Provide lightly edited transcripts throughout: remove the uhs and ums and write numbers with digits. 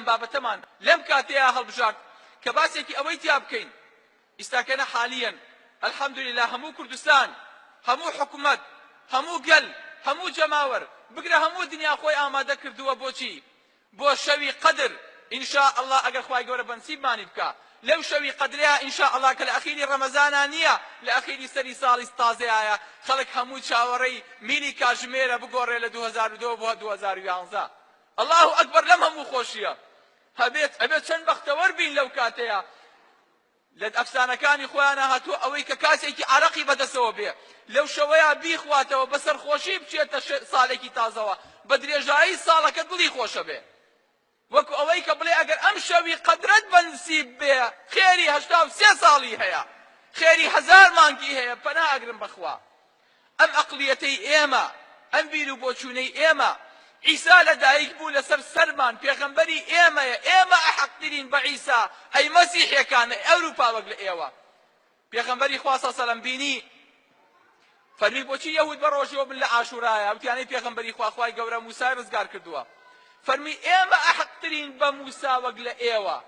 بابەتەمان لەم کاتەیا هەڵبژارد کە باسێکی ئەوەی تیا بکەین ئیستاکەنە حالیەن الحمدللە هەموو کوردستان هەموو حکومەت هەموو گەل هەموو جەماوەر بگرە هەموو دنیا خۆی ئامادە کردووە بۆچی بۆ شەوی قەدر ان شاء اللە ئەگەر خوای گەورە بەنسیبمانی بکا لەو شەوی قەدرەیا ان شاء اللە کە لە ئەخیری ڕەمەزانا نیە لە ئەخیری سەری ساڵی تازەیایە خەڵک هەموو چاوەڕێی میلی کاژمێرە بگۆڕێ لە 2002 بۆ 2011 اللە اکبر لەم هەموو خۆشیە هەبێت ئەبێت چەند بەختەوەر بین لەو کاتەیا لە ئەفسانەکانی خۆیانا هاتووە ئەوەی کە کاسێکی عەرەقی بەدەسەوە بێ لەو شەوەیا بیخواتەوە بە سەرخۆشی بچێتە ساڵێکی تازەوە بە درێژایی ساڵەکە دڵی خۆشە بێ وەکو ئەوەی کە بڵێ ئەگەر ئەم شەوی قەدرەت بەنسیب بێ خێری 83 ساڵی هەیە خێری هەزار مانگی هەیە پەنا ئەگرم بەخوا ئەم ئەقڵیەتەی ئێمە، ئەم بیر و بۆچوونەی ئێمە، عیسا لە دایک بوو لەسەر سەرمان، پێغەمبەری ئێمەیە، ئێمە ئەحەقترین بە عیسا، ئەی مەسیحیەکان، ئەی ئەوروپا وەک لە ئێوە. پێغەمبەری خوا صلی سەلەم بینی فەرمی بۆچی یەهود بە ڕۆژەوە بن لە عاشورایە وتیانەی پێغەمبەری خوا خوای گەورە موسای ڕزگار کردووە فەرمی ئێمە ئەحەقترین بە موسا وەک لە ئێوە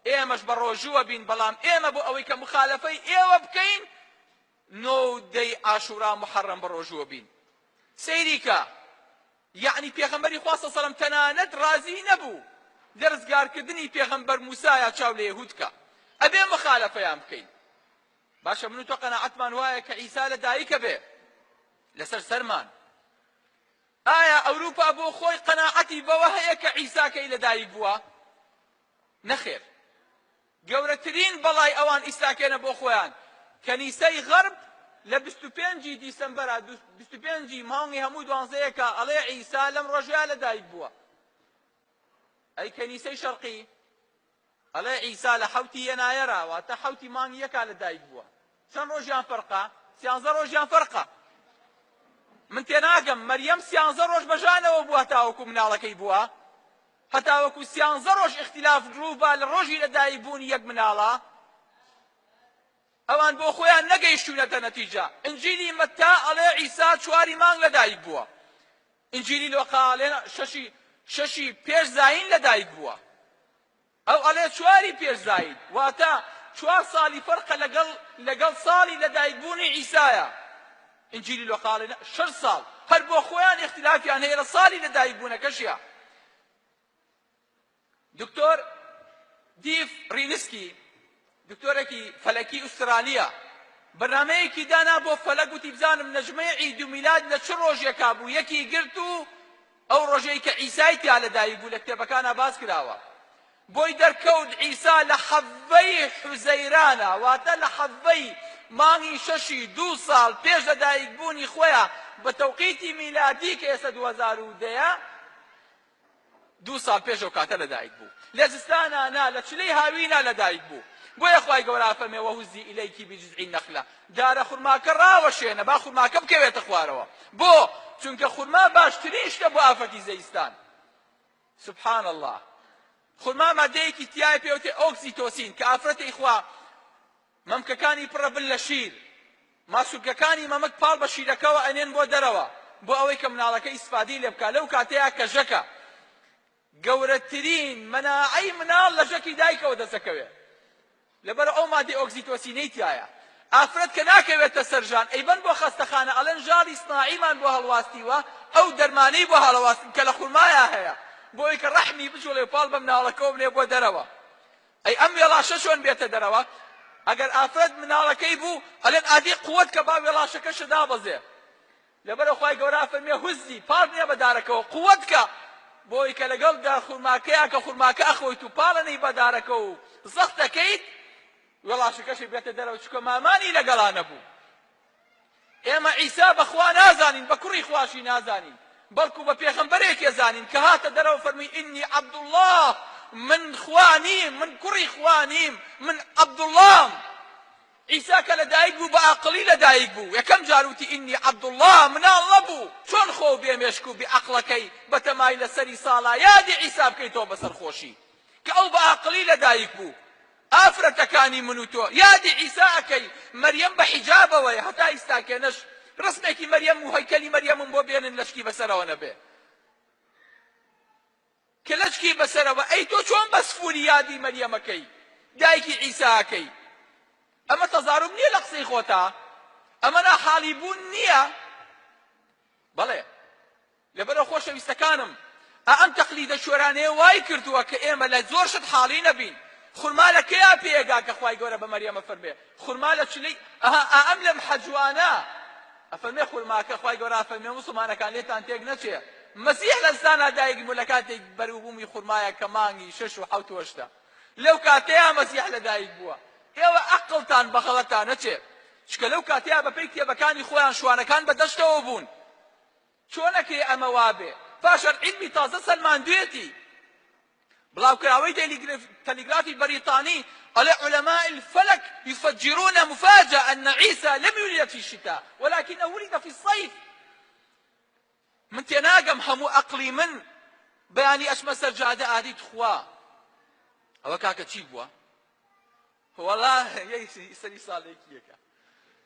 ئێمەش بە ڕۆژووە بین بەڵام ئێمە بۆ ئەوەی کە مخالەفەی ئێوە بکەین نۆ و دەی عاشورا موحەڕەم بەڕۆژووە بین سەیری کە یەعنی پێغەمبەری خوا صلی سەلەم تەنانەت ڕازی نەبوو لە ڕزگارکردنی پێغەمبەر موسایا چاو لە یەهود کە ئەبێ مخالەفەیان بکەین باشە من و تۆ قەناعەتمان وایە کە عیسا لە دایکە بێ لەسەر سەرمان ئایا ئەوروپا بۆ خۆی قەناعەتی بەوە هەیە کە عیسا کەی لەدایک بووە نەخێر گەورەترین بەڵای ئەوان ئیسلاکێنە بۆ خۆیان کەنیسەی غەرب لە 25 ی دیسەمبەرا 25 ی مانگی هەموو دوانزەیەکا ئەڵێ عیسا لەم ڕۆژەیا لەدایک بووە ئەی کەنیسەی شەرقی ئەڵێ عیسا لە حەوتی یەنایەرا واتە حەوتی مانگی یەکا لەدایک بووە چەند ڕۆژیان فەرقە سیانزە ڕۆژیان فەرقە من تێناگەم مەریەم سیانزە ڕۆژ بەژانەوە بووە تاوەکو مناڵەکەی بووە هەتاوەکو سیانزە ڕۆژ ئیختیلاف ڕووبا لە ڕۆژی لەدایک بوونی یەک مناڵا ئەوان بۆ خۆیان نەگەیشتوونەتە نەتیجە ئنجیلی مەتا ئەڵێ عیسا چواری مانگ لەدایک بووە ئنجیلی لۆقا ئەڵێ شەشی شەشی پێش زایین لەدایک بووە ئەو ئەڵێ چواری پێش زایین واتە چوار ساڵی فەرقە لەگەڵ لەگەڵ ساڵی لەدایک بوونی عیسایە ئینجیلی لۆقا ئەڵێ شەش ساڵ هەر بۆ خۆیان ئیختلافیان هەیە لە ساڵی لەدایک بوونەکەشیا دکتۆر دیف ڕینسکی دکتۆرێکی فەلەکی ئوسترالیە بەرنامەیەکی دانا بۆ فەلەک وتی بزانم نەجمەی عید و میلاد لە چ ڕۆژێکا بوو یەکی گرت و ئەو ڕۆژەی کە عیسای تیا لەدایک بوو لە کتێبەکانا باس کراوە بۆی دەرکەوت عیسا لە حەڤەی حوزەیرانە واتە لە حەڤەی مانگی شەشی دوو ساڵ پێش لەدایک بوونی خۆیا بە تەوقیتی میلادی کە ئێستا 2010 ە دوو ساڵ پێش ئەو کاتە لەدایک بوو لە زستانا نا لە چلەی هاوینا لەدایک بوو بۆیە خوای گەورە ئەفەرمێ وهزی الیکی بجذع النخلە دارە خورماکە ڕاوەشێنە با خورماکە بکەوێتە خوارەوە بۆ چونکە خورما باشترین شتە بۆ ئافرەتی زەیستان سبحان الله خورما مادەیەکی تایە پێوتێ ئۆکسیتۆسین کە ئافرەتی خوا مەمکەکانی پڕە بن لە شیر ماسولکەکانی مەمک پاڵ بە شیرەکەوە ئەنێن بۆ دەرەوە بۆ ئەوەی کە مناڵەکە ئیسفادەی لێ بکا لەو کاتەیا کە ژەکە گەورەترین مەناعەی مناڵ لە ژەکی دایکەوە دەست دەکەوێ لەبەر ئەو مادەی ئۆکسیتۆسینەی تیایە ئافرەت کە ناکەوێتە سەر ژان ئەیبەن بۆ خەستەخانە ئەڵێن ژاڵی سناعیمان بۆ هەڵواستیوە ئەو دەرمانەی بۆ هەڵواستن کە لە خورمایا هەیە بۆی کە ڕەحمی بجوڵێ و پاڵ بە مناڵەکەوە بنێ بۆ دەرەوە ئەی ئەم وێڵاشە چۆن بێتە دەرەوە ئەگەر ئافرەت مناڵەکەی بوو ئەلێن ئادی قوت کە با وێڵاشەکەشە دابەزێ لەبەرە خوای گەورە فەرمیە هوزی پاڵ نییە بە دارەکەوە قوت کە بۆی کە لەگەڵ دار خورماکەیە کە خورماکە ئەخۆیت و پاڵەنەی بە دارەکە و زەخت دەکەیت وێڵاشەکەشی بێتە دەرەوە چونکە مامانی لەگەڵا نەبوو ئێمە عیسا بە خوا نازانین بە کوڕی خواشی نازانین بەڵکو بە پێغەمبەرێک ئەزانین کە هاتە دەرەوە فەرمی ئینی عەبدوڵڵا من خوا نیم من کوڕی خوا نیم من عەبدوڵڵام عیسا کە لەدایک بوو بە ئاقڵی لەدایک بوو یەکەم جار وتی ئینی عەبدوڵڵا مناڵ نەبوو چۆن خۆ بێ مێشک و بێ عەقڵەکەی بەتەمای لەسەری ساڵا یادی عیسا بکەیتەوە بەسەر خۆشی کە ئەو بە ئاقڵی لەدایک بوو ئافرەتەکانی من و تۆ یادی عیسا ئەکەی مەریەم بە حیجابەوەیە هەتا ئیستاکێنەش ڕسمێکی مەریەم و هەیکەلی مەریەمم بۆ بێنن لەشکی بەسەرەوە نەبێ. کە لەچکی بەسەرەوە، ئەی تۆ چۆن بە سفوری یادی مەریەمەکەی دایکی عیسا ئەکەی؟ ئەمە تەزاروب نییە لە قسەی خۆتا؟ ئەمە ناحاڵی بوون نییە؟ بەڵێ لەبەرئەوە خۆشەویستەکانم ئا ئەم تەقلیدە کوێرانەیە وای کردووە کە ئێمە لە زۆر شت حاڵی نەبین. خورما لە کەیا پێگا کە خوای گەورە بە مەریەمە فەرمێ خورما لە چلەی ئەها ئا ئەم لەمحە جوانە ئەفەرمێ خورماکە خوای گەورە ئەفەرمێ موسڵمانەکان لێتان تێک نەچێ مەسیح لە زستانا دایک بوو لە کاتێک بەروبوومی خورمایە کە مانگی شەش و حەوت و هەشتە لەو کاتەیا مەسیح لە دایک بووە ئێوە ئەقڵتان بە غەڵەتا نەچێ چکە لەو کاتەیا بەپێی کتێبەکانی خۆیان شوانەکان بە دەشتەوە بوون چۆن ئەکرێ ئەمە وابێ؟ پاشان عیلمی تازە سەلماندوێتی. بڵاوکراوەی تەلیگرافی بەریتانی ئەڵێ علماء الفلک يفجرون مفاجأة أن عيسى لم يولد في الشتاء ولكنه ولد في الصيف. من تێناگەم هەموو ئەقڵی من بەیانی ئەچمە سەر جادە ئادی تخوا ئەوە کاکە چی بووە؟ وەڵا سەری ساڵێکی یەکە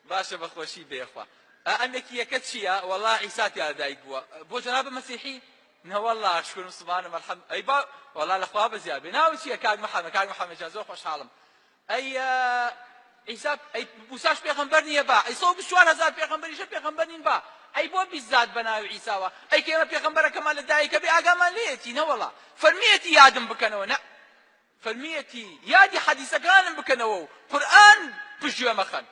باشە بەخۆشی بێخوا ئەم یەکی یەکە چییە وەڵا عیسا تیا دایک بووە بۆ جەناب مەسیحی نەوەڵا شکر مسلمانم الحمد ئەی با وەڵا لە خوا بەزیا بێ ناو چییە کاک محەممەد کاک محەممەد جان زۆر خۆشحاڵم ئەی عیسا ئەی موساش پێغەمبەر نییە با ئەی 124 هەزار پێغەمبەریشە پێغەمبەر نین با ئەی بۆ بیزات بە ناوی عیساوە ئەی کە ئێمە پێغەمبەرەکەمان لە دایکە بێ ئاگامان لێیەتی نەوەڵا فەرمیەتی یادم بکەنەوە نە فەرمیەتی یادی حەدیسەکانم بکەنەوە و قورئان پشتگوێ مەخەن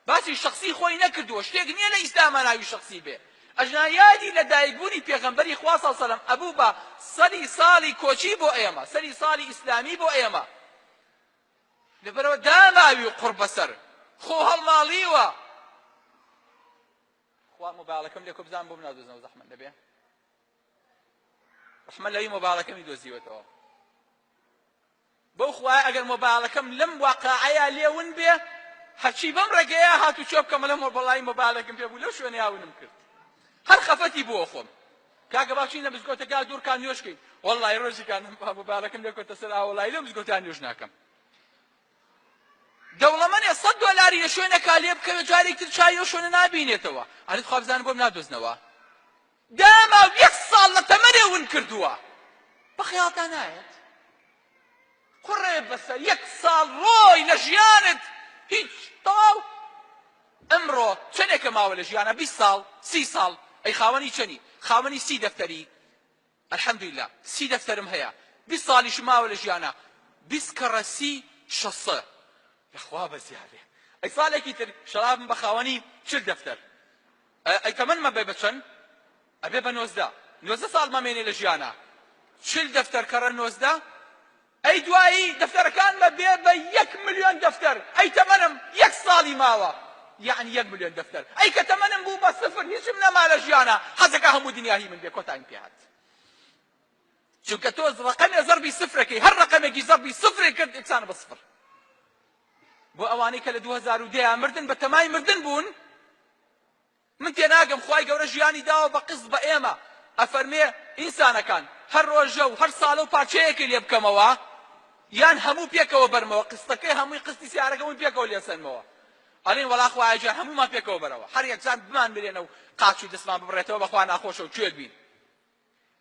باسی شەخسی خۆی نەکردووە شتێک نییە لە ئیسلاما ناوی شەخسی بێ ئەژنا یادی لە دایکبوونی پێغەمبەری خوا صلی سەلەم ئەبوو بە سەری ساڵی کۆچی بۆ ئێمە سەری ساڵی ئیسلامی بۆ ئێمە لەبەرەوە داماوی و قوڕ بەسەر خۆ هەڵماڵیوە خوا مۆبایلەکەم لێکۆ بزانم بۆم نادۆزنەوە زەحمەت نەبێ ڕەحمە لەوی مۆبایلەکەمی دۆزیوەتەوە بەو خوایە ئەگەر مۆبایلەکەم لەم واقعەیە لێ ون بێ هەرچی بەم ڕێگەیە هاتوچۆ بکەمە لەم وەڵی مۆبایلێکم پێ بوو لەو شوێنەیا ونم کرد هەر خەفەتی بووە خۆم کاکە با بچینە مزگەوتەکە دوورکان نوێژکەین وەڵی ڕۆژێکان مۆبایلەکەم لێ کەوتە سەر ئاوەڵی لەو مزگەوتان نوێژ ناکەم دەوڵەمەنێ سەت دۆلاری لە شوێنێکا لێ بکەوێ جارێکی تر چاوی ئەو شوێنە نابینێتەوە ئەرێ تخوا بزانە بۆم نادۆزنەوە داما و یەک ساڵ لە تەمەنێ ون کردووە بە خەیاڵتا نایەت قوڕێ بەسەر یەک ساڵ ڕۆی لە ژیانت هیچ تەواو ئەمڕۆ چەندێکە ماوە لە ژیانە 20 ساڵ سی ساڵ ئەی خاوەنی چەنی خاوەنی سی دەفتەری الحمدللە 30 دەفتەرم هەیە 20 ساڵیشم ماوە لە ژیانە 20 کەڕە سی شەسە لەخوا بەزیادێ ئەی ساڵێکی تر شەرابم بە خاوەنی 40 دەفتەر ئەی تەمەنمە بێ بە چەند؟ ئەبێ بە 19 19 ساڵ مەمێنێ لە ژیانا 40 دەفتەر کەڕە 19 ئەی دوایی دەفتەرەکانمە بێ بە یەک ملیۆن دەفتەر ئەی تەمەنم یەک ساڵی ماوە یەعنی یەک ملیۆن دەفتەر ئەی کە تەمەنم بوو بە سفر هیچم نەما لە ژیانا حەزەکا هەموو دنیا هی من بێ کۆتاییم پێ هات چونکە تۆ ڕەقەمێ زەربی سفرەکەی هەر ڕەقەمێکی زەربی سفرێک کرد یەکسانە بە سفر بۆ ئەوانەی کە لە 2010 مردن بە تەمای مردن بوون من تێناگەم خوای گەورە ژیانی داوە بە قست بە ئێمە ئەفەرمێ ئینسانەکان هەر ڕۆژە و هەر ساڵە و پارچەیەکی لێ بکەمەوە یان هەموو پێکەوە بەرمەوە قستەکەی هەمووی قستی سیارەکە هەمووی پێکەوە لێسەنمەوە ئەڵێن وەڵا خوایە گیان هەموومان پێکەوە بەرەوە هەر یەکجار بمان مرێنە و قاچ و دەستمان ببڕێتەوە بەخوا ناخۆشە و کوێت بین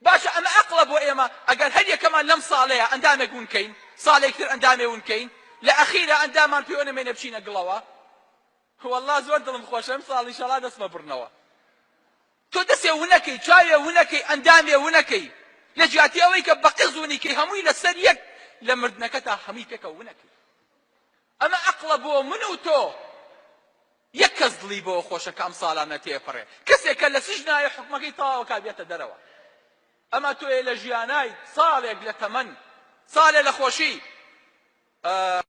باشە ئەمە ئەقڵە بۆ ئێمە ئەگەر هەر یەکەمان لەم ساڵەیە ئەندامێک ون کەین ساڵێک تر ئەندامێ ون کەین لە ئەخیرا ئەندامان پێوە نەمێنێ بچینە گڵەوە وەڵا زۆر دڵم خۆشە ئەم ساڵ ئیشەڵا دەستمە بڕنەوە تۆ دەسێ ونەکەی چاوێ ونەکەی ئەندامێ ونەکەی لە جیاتی ئەوەی کە بە قز ونیکەی هەمووی لەسەر یەک لە مردنەکەتا هەمووی پێکەوە ونەکەی ئەمە ئەقڵە بۆ من و تۆ یەک کەس دڵی بۆ خۆشە کە ئەم ساڵانە تێپەڕێ کەسێک کە لە سجنایە حکومەکەی تەواوەکا بێتە دەرەوە ئەمە تۆیە لە ژیانای ساڵێک لە تەمەن ساڵێ لە خۆشی.